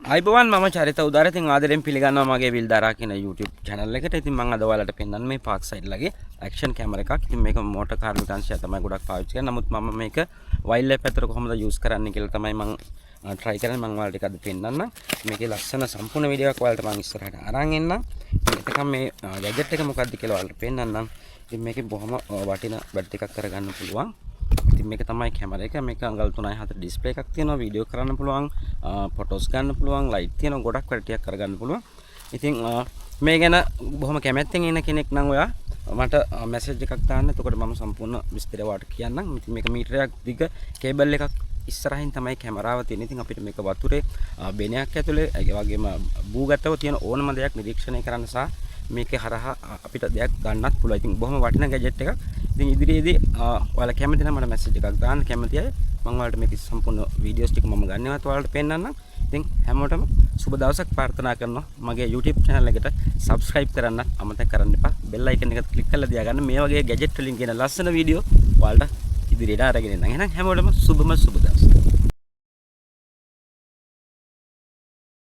ආයුබෝවන්, මම චරිත උදාර. ඉතින් ආදරෙන් පිළිගන්නවා මගේ විල්දාරා කියන YouTube channel එකට. ඉතින් මම අද ඔයාලට පෙන්වන්නේ මේ පාක් සයිඩ් ලගේ ඇක්ෂන් කැමරා එකක්. ඉතින් මේක මෝටර් කාර්මික අංශය තමයි ගොඩක් පාවිච්චි කරන්නේ. නමුත් මම මේක වයිල්ඩ් ලයිෆ් පැත්තට කොහොමද යූස් කරන්නේ කියලා තමයි මම try කරන්නේ. මම ඔයාලට ටිකක් අද පෙන්වන්නම්. මේකේ ලස්සන සම්පූර්ණ වීඩියෝ එකක් ඔයාලට මම ඉස්සරහට අරන් එන්නම්. ඉතින් එතකම් මේ ගැජට් එක මොකක්ද කියලා ඔයාලට පෙන්වන්නම්. ඉතින් මේකේ බොහොම වටින වැඩ ටිකක් කරගන්න පුළුවන්. ඉතින් මේක තමයි කැමරා එක. මේක අඟල් 3.4 ඩිස්ප්ලේ එකක් තියෙනවා. වීඩියෝ කරන්න පුළුවන්, ෆොටෝස් ගන්න පුළුවන්, ලයිට් තියෙනවා, ගොඩක් වැඩ ටිකක් කරගන්න පුළුවන්. ඉතින් මේ ගැන බොහොම කැමැත්තෙන් ඉන්න කෙනෙක් නම් ඔයා මට මැසේජ් එකක් දාන්න. එතකොට මම සම්පූර්ණ විස්තරය ඔයාලට කියන්නම්. ඉතින් මේක මීටරයක් දිග කේබල් එකක් ඉස්සරහින් තමයි කැමරාව තියෙන්නේ. ඉතින් අපිට මේක වතුරේ බෙනයක් ඇතුලේ, ඒ වගේම භූගතව තියෙන ඕනම දෙයක් නිරීක්ෂණය කරන්න සහ මේකේ හරහා අපිට දෙයක් ගන්නත් පුළුවන්. ඉතින් බොහොම වටින ගැජට් එකක්. ඉතින් ඉදිරියේදී ඔයාලා කැමති නම් මට මැසේජ් එකක් දාන්න, කැමති අය. මම ඔයාලට මේකේ සම්පූර්ණ වීඩියෝස් ටික මම ගන්නවත් ඔයාලට පෙන්නන්නම්. ඉතින් හැමෝටම සුබ දවසක් ප්‍රාර්ථනා කරනවා. මගේ YouTube channel එකට subscribe කරන්නත් අමතක කරන්න එපා. Bell icon එකත් ක්ලික් කරලා තියාගන්න. මේ වගේ ගැජට් වලින් ගෙන ලස්සන වීඩියෝ ඔයාලට ඉදිරියට අරගෙන එන්නම්. එහෙනම් හැමෝටම සුබම සුබ දවසක්.